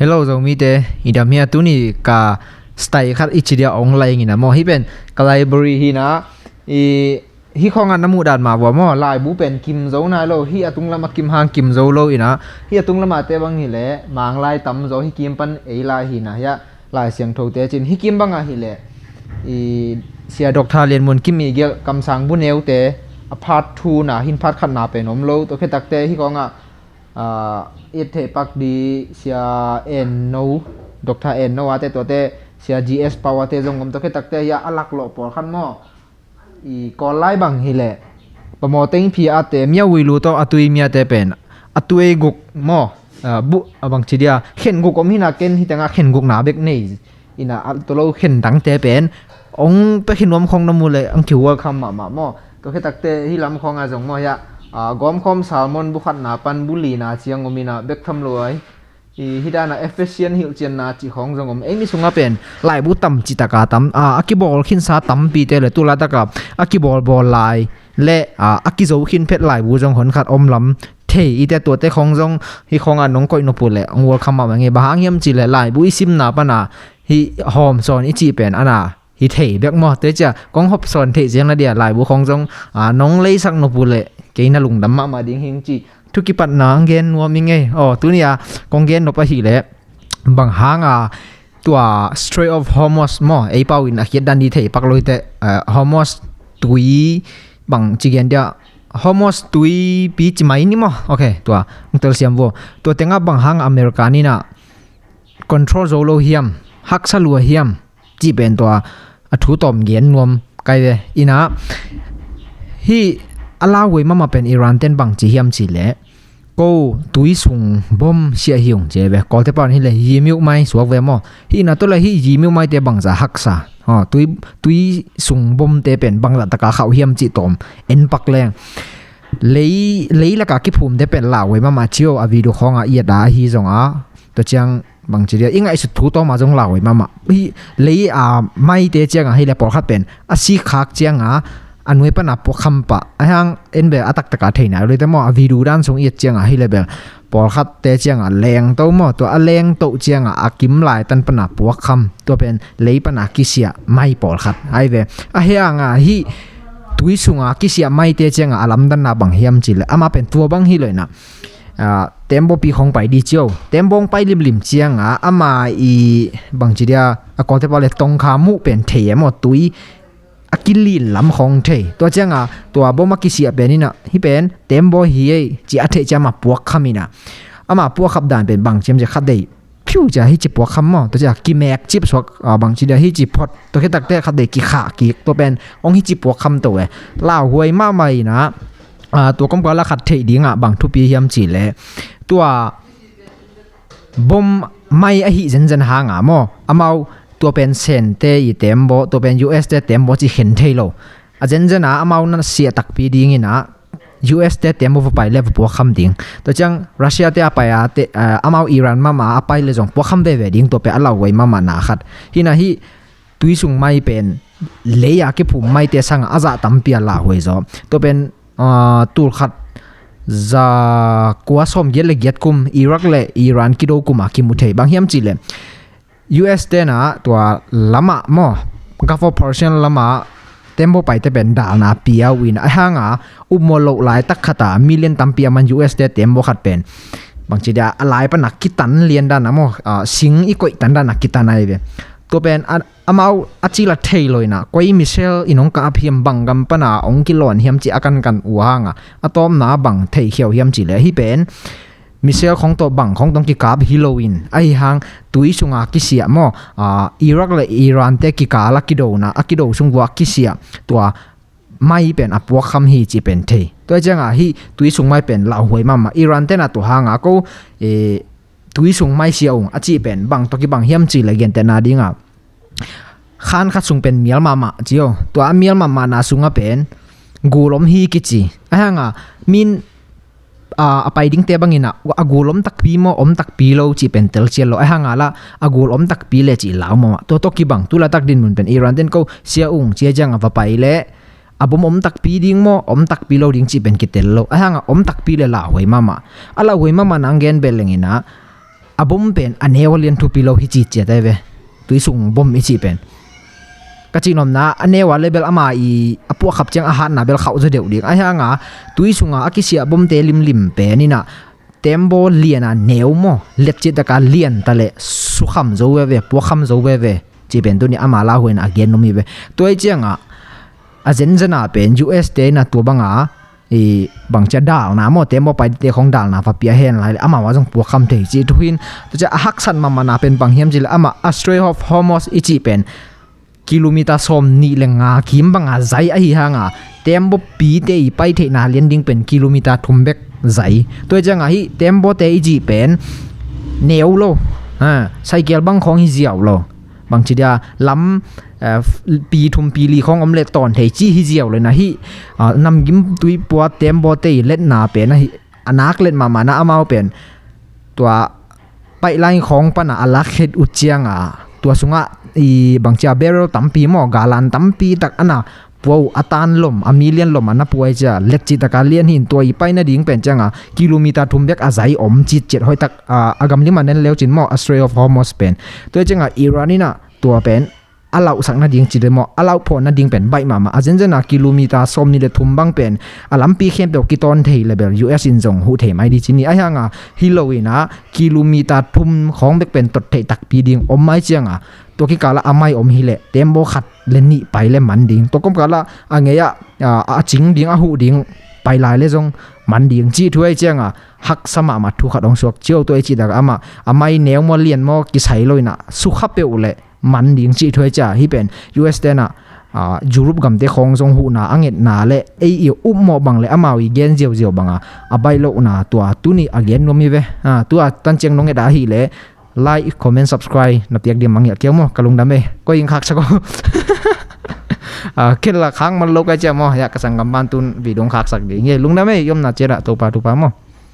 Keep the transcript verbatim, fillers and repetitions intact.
Hello Zomite, i dam hia? Tuni ka style khat i ci dia ong lai ing ina maw. Hih pen ka library hi ina, i hih khawngah na muh dan mah vua maw. Laibu pen kim zo nai lo, hih a tung lamah kim hang kim zo lo ina, hih a tung lamah te bang hileh Manglai tam zaw, hih kim pan ei lai hi ina, hiah Lai Siangtho te cin, hih kim bangah hileh i Sia Doctor Lian Mun Kim i gelh Kamsang Bu Neu te a part two na, hin part khatna pen om lo. Tua khit takte hih khawngah ah, i theih pak di Sia En No, Doctor En No a te, tuate Sia G S Pau a te zong om. Tua khit takte hiah a laklawh pawlkhat maw, i Kawl lai bang hileh Pamaw Teng Phi a te, Mia Ui Lu tawh a tui mia te pen a tui guk maw, ah, bu a bang ci dia, khen guk om hi ina, ken hih tengah khen gukna bek nei ina, a tua lo khen dangte pen ong pia khin nuam khawng na muh leh ong ki welcome mahmah maw. Tua khit takte hih lam khawngah zong maw, hiah ah, gawmkhawm salmon bu khatna pan bu lina ciang om ina, bek tham lo ai. I hih dana efficient hilhcianna cih khawng zong om. Eimi sungah pen laibu tam cih taka tam, ah, a kibawl khinsa tampite le tu laitakah a kibawlbawl lai le, ah, a kizo khin phet laibu zong honkhat om lam thei i te, tuate khawng zong hih khawngah nong koih nop uh leh ong welcome mahmah ing ei. Bang hang hiam cih leh laibu i simna pana hih hawmsawn i cih pen ana hi thei bek maw. Tua ciah kong hawmsawn theih ciang na dia laibu khawng zong, ah, nong leisak nop uh leh kei na lungdam mahmah ding hi ing ci thu kipatna ong gen nuam ing ei. Aw, tuni a kong gen nop ahileh bang hanga tua Strait of Hormuz maw, ei pau in a khiat dan di thei pak lo hi teh, ah, Hormuz tui bang ci gen dia, Hormuz tui pi ci mai ni maw. Ok, tua ong telsiam vua. Tua tengah bang hang America in a control zo lo hiam, haksa lua hiam cih pen tua a thu tawm gen nuam kai ve. Ina, hih a lauhuai mahmah pen Iran ten bang ci hiam cih leh, ko tui sung bom siah hi ung ci ve. Kawlte pau in hileh yimiuh mai suak ve maw. Hih ina tua leh hih yimiuh mai te bangzah haksa, aw, tui, tui sung bom te pen bangzah taka khauh hiam cih tawm en pak leng. Lei, lei laka kiphum te pen lauhuai mahmah ci o, a video khawngah i et a ahi zonga, tua ciang bang ci dia, i ngaihsut thu tawma zong lauhuai mahmah. Hih lei a maite ciangah hileh pawlkhat pen a sikkhak ciangah a nuai pana puakkham pah, a hang en bel a taktaka thei nai lo hi teh maw. A video dan sung i et ciangah hileh bel pawlkhatte ciangah lengto maw, tua a lengto ciangah a kim laitan pana puakkham, tua pen lei pana kisiah mai pawlkhat ai ve. A hiangah hih tui sunga kisiah maite ciangah a lamdanna bang hiam cih leh, amah pen tua bang hi lo ina, ah, tembaw pi khawng pai di ci o. Tembaw ong pai limlim ciangah ama i bang ci dia, a Kawlte pau leh tongkha muh pen thei e maw, tui a kilin lam khawng thei. Tua ciangah tua bom a kisiah pen ina, hih pen tembaw hi ei ci a theih ciang ama puakkham ina, ama puakkhap dan pen bang ci hiam cih leh khatvei phiu cia hih ci puakkham maw, tua cia kimek cip suak, ah, bang ci dia hih ci phot, tua khit takte khatvei kikhah kik, tua pen ong hih ci puakkham to e. Lauhuai mahmah ina, ah, tua kawmkal a khat theih dingah bang thupi hiam cih leh, tua bom mai ahi zenzen hanga maw, amau tua pen Sente i tembaw, tua pen U S te tembaw ci khen thei lo. A zenzen a amau na siah takpi ding ina, U S te tembaw va pai le va puakkham ding. Tua ciang Russia te a pai a te, ah, amau Iran mahmah a pai le zong puakkham veve ding, tua pen a lauhuai mahmahna khat. Hih ina hih tui sung mai pen lei a kiphum maite sangah a zah tampi a lauhuai zaw. Tua pen, ah, tul khat za kua sawm giat le giat kum, Iraq le Iran kido kuma kimu thei. Bang hiam cih leh U S te na tua lamah maw, Gulf of Persian lamah tembaw paite pen dalna pia uh ina, a hanga upmawl loh laitak khata million tampi a man U S te tembaw khat pen bang ci dia, a lai pana kitan lian dana maw, ah, sing i koih tan dana kitan ai ve. Tua pen a, amau a cil a thei lo ina, koi missile in ong kap hiam, bang gam pana ong kilawn hiam ci a kankan uh hanga a tawpna bang thei khiau hiam cih leh, hih pen missile khawng tawh bang khawng tawh kikap hi loin, ahi hang tui sunga kisiah maw, ah, Iraq le Iran te kikal a kidona, a kido sung vua kisiah tua mai pen a puakkham hi cih pen thei. Tua ciangah hih tui sung mai pen lauhuai mahmah. Iran te na tua hanga ko, eh, tui sung mai siah ung a cih pen bang tawh kibang hiam cih leh, gentehna dingah khan khat sung pen mial mahmah ci o. Tua a mial mahmahna sungah pen gul om hi kici. A hanga min, a, a pai dingte bangin a, a gul om takpi maw, om takpi lo cih pen telcian lo. A hanga lah a gul om takpi le cih lau mahmah. Tua tawh kibang, tu laitak dinmun pen Iran ten ko siah ung ci a ciangah va pai le a bom om takpi ding maw, om takpi lo ding cih pen kitel lo. A hanga om takpi le lauhuai mahmah. A lauhuai mahmah nang gen bel leng ina, a bom pen a neu a lian thupi lo hi ci ciat ai ve. Tui sung bom i cih pen ka cih nopna a neu a level ama i a puahkhap ciang a hatna bel khauh zaw deuh ding. Ahi hanga tui sunga a kisia bomte limlim pen inah tembaw liana neu maw, letcih taka lian ta le sukham zo veve, puakham zo veve. Ci pen tuni ama lauhuaina a gen numi ve. Tua i cianga a zenzena pen U S te na tua banga i bangcia dalna maw, tembaw paite khong dalna va pia hen lai le amau a zong puakham thei ci thuhin. Tua cia a haksat mamana pen bang hiam ci le ama a Strait of Hormuz i cih pen kilometer sawm nih le nga kim banga zai ahi hanga tembaw pite i pai theihna lian ding pen kilometer thum bek zai. Tua i cianga hih tembawte i cih pen neu lo, ha, cycle bang khawng hi ziau lo. Bangci dia lam pi thum pi li khawng om le tawn thei ci hi ziau lo. Na hih namgim tuipua tembawte i letna pen ahi a nak let mahmahna amau pen tua pipeline khawng pana a lakkhet uh cianga tua sungah i bangcia barrel tampi maw, galan tampi tak ana pua uh, a tan lom a million lom ana pua i cia letcih taka lian hin tua i pai nading pen cianga kilometer thum bek a zai om citciat hoihtak a gamlim a nen leucin maw, a Strait of Hormuz pen. Tua i cianga Iran inah tua pen a lauhsak nading ci le maw, a lauhphawh nading pen baih mahmah a zenzena kilometer sawm nih le thum bang pen a lampi khempeuh kitawn thei le bel U S in zong huh thei mai di ci ni. Ahi hanga hi lo inah kilometer thum khawng bek pen tot theih takpi ding om mai cianga tua kikalah a mai om hileh tembaw khat le nih pai le man ding, tua kawmkalah a ngei ah a cing ding a huh ding pai lai le zong man ding cih thu ahi cianga haksa mahmah thu khat hong suak cio. Tua i cih takah amah a mai neu maw lian maw kisai lo inah sukha peuh le man ding cih thu ahi cia. Hih pen U S tenah Europe gamte khawng zong huhna a ngetna le ei i upmawh bang le amau i gen ziauziau banga a baih lohna tua tuni a gen nuam hi ve. Tua tanciang nong nget a ahih le like, comment, subscribe na piak ding mangngilh keu maw, ka lungdam ei. Koi in khaksak aw. Khel a khak man lo kai cia maw, ya ka sanggam ban tun video khaksak ding hi. Lungdam ei, i omna ciat ah Topa thupha maw.